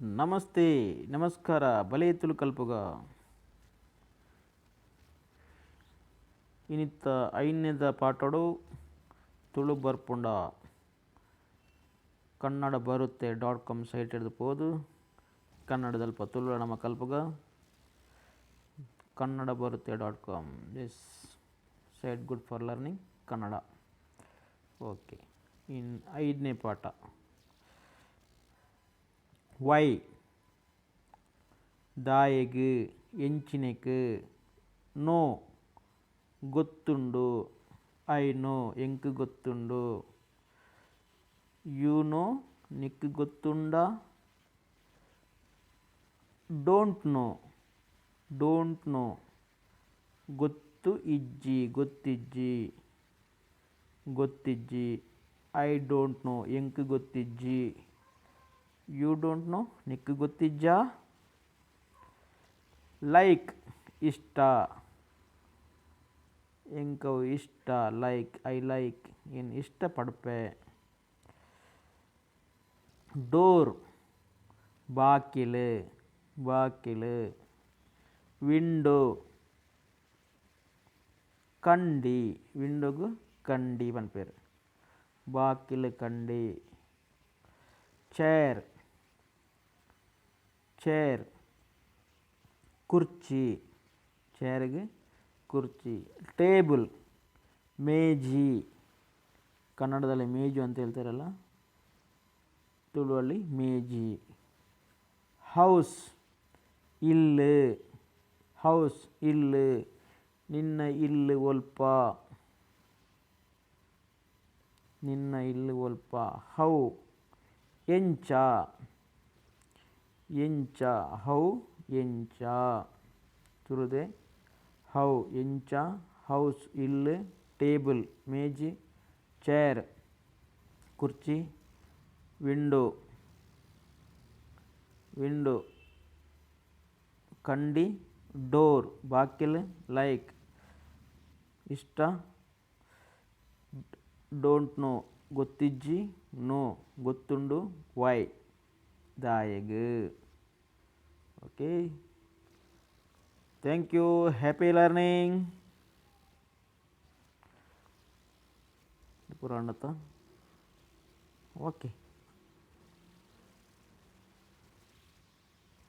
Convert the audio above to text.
ನಮಸ್ತೆ, ನಮಸ್ಕಾರ. ಬಲೆ ತುಳು ಕಲ್ಪುಗ. ಇನಿತ್ತ ಐನ್ಯದ ಪಾಠೊಡು ತುಳು ಬರ್ಪುಂಡ ಕನ್ನಡ ಬರುತ್ತೆ ಡಾಟ್ ಕಾಮ್ ಸೈಟ್ ಹಿಡ್ದು ಪೋದು ಕನ್ನಡದಲ್ಪ ತುಳು ನಮ್ಮ ಕಲ್ಪುಗ. ಕನ್ನಡ ಬರುತ್ತೆ dot com, this site good for learning Kannada. Okay, in ಐದನೇ ಪಾಠ. ವೈ ದಾಯೆಗ್, ಎಂಚಿನೆಕ್. ನೋ ಗೊತ್ತುಂಡು, I know ಎಂಕ್ ಗೊತ್ತುಂಡು. You know ನಿಕ್ಕ್ ಗೊತ್ತುಂಡ. Don't know, don't know ಗೊತ್ತು ಇಜ್ಜಿ, ಗೊತ್ತಿಜ್ಜಿ, ಗೊತ್ತಿಜ್ಜಿ. I don't know ಎಂಕ್ ಗೊತ್ತಿಜ್ಜಿ. You don't know ನಿಕ್ಕ್ ಗೊತ್ತಿಜ್ಜಾ. ಲೈಕ್ ಇಷ್ಟ, ಎಂಕವು ಇಷ್ಟ. ಲೈಕ್, I like ಏನ್ ಇಷ್ಟ ಪಡ್ಪೆ. ಡೋರ್ ಬಾಕಿಲ್, ಬಾಕಿಲ್. ವಿಂಡೋ ಕಂಡಿ, ವಿಂಡೋಗು ಕಂಡಿ ಪನ್ಪೆರ್, ಬಾಕಿಲ್ ಕಂಡಿ. ಚೇರ್, ಚೇರ್ ಕುರ್ಚಿ, ಚೇರ್ಗ್ ಕುರ್ಚಿ. ಟೇಬಲ್ ಮೇಜಿ, ಕನ್ನಡದಲ್ಲಿ ಮೇಜು ಅಂತ ಹೇಳ್ತಾರಲ್ಲ, ತುಳುವಲ್ಲಿ ಮೇಜಿ. House ಇಲ್ಲು, house ಇಲ್ಲು. ನಿನ್ನ ಇಲ್ಲು ಒಲ್ಪ, ನಿನ್ನ ಇಲ್ಲು ಒಲ್ಪ. How ಎಂಚ, ಎಂಚ. How ಎಂಚ ತುಳುದೆ how ಎಂಚ. ಹೌಸ್ ಇಲ್ಲು, ಟೇಬಲ್ ಮೇಜಿ, ಚೇರ್ ಕುರ್ಚಿ, ವಿಂಡೋ, ವಿಂಡೋ ಕಂಡಿ, ಡೋರ್ ಬಾಕಿಲ್, ಲೈಕ್ ಇಷ್ಟ, don't know ಗೊತ್ತಿಜ್ಜಿ, ನೋ ಗೊತ್ತುಂಡು, ವೈ ದಾಯೆಗ್. Okay, thank you, happy learning. ಪುರಾಣತ okay.